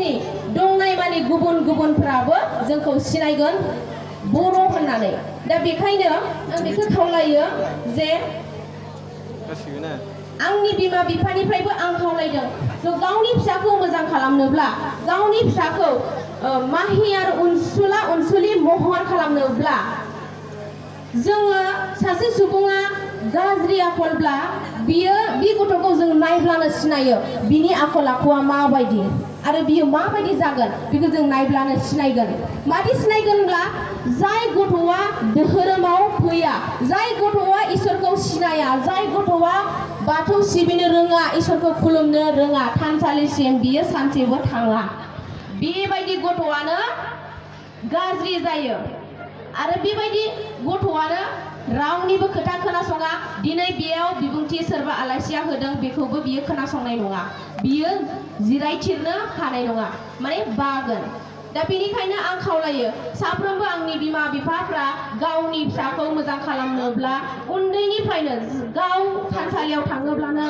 बुहुमनि दंनाय मानि गुबुन गुबुनफ्राबो जोंखौ सिनायगोन बर' होननानै। दा बेखायनो आं बेखौ खावलायो जे आंनि बिमा बिफानिफ्रायबो आं खावलायदों ज' गावनि फिसाखौ मोजां खालामनोब्ला, गावनि फिसाखौ माहियार अनसुला अनसुलि महर खालामनोब्ला, जोङो सासे सुबुङा गाज्रि आखलब्ला बियो बे गथ'खौ जों नायब्लानो सिनायो बिनि आखल आखुआ माबायदि आरो बियो माबायदि जागोन बेखौ जों नायब्लानो सिनायगोन। मादि सिनायगोनब्ला जाय गथ'आ धोरोमाव फैया, जाय गथ'आ इसोरखौ सिनाया, जाय गथ'आ बाथौ सिबिनो रोङा, इसोरखौ खुलुमनो रोङा, थानसालिसिम बियो सानसेबो थाङा, बेबायदि गथ'आनो गाज्रि जायो। आरो बेबायदि गथ'आनो रावनिबो खोथा खोनासङा। दिनै बेयाव बिबुंथि सोरबा आलासिया होदों बेखौबो बियो खोनासंनाय नङा, बियो जिरायथिरनो हानाय नङा, माने बागोन। दा बेनिखायनो आं खावलायो साफ्रोमबो आंनि बिमा बिफाफ्रा गावनि फिसाखौ मोजां खालामनोब्ला उन्दैनिफ्रायनो गाव थानसालियाव थाङोब्लानो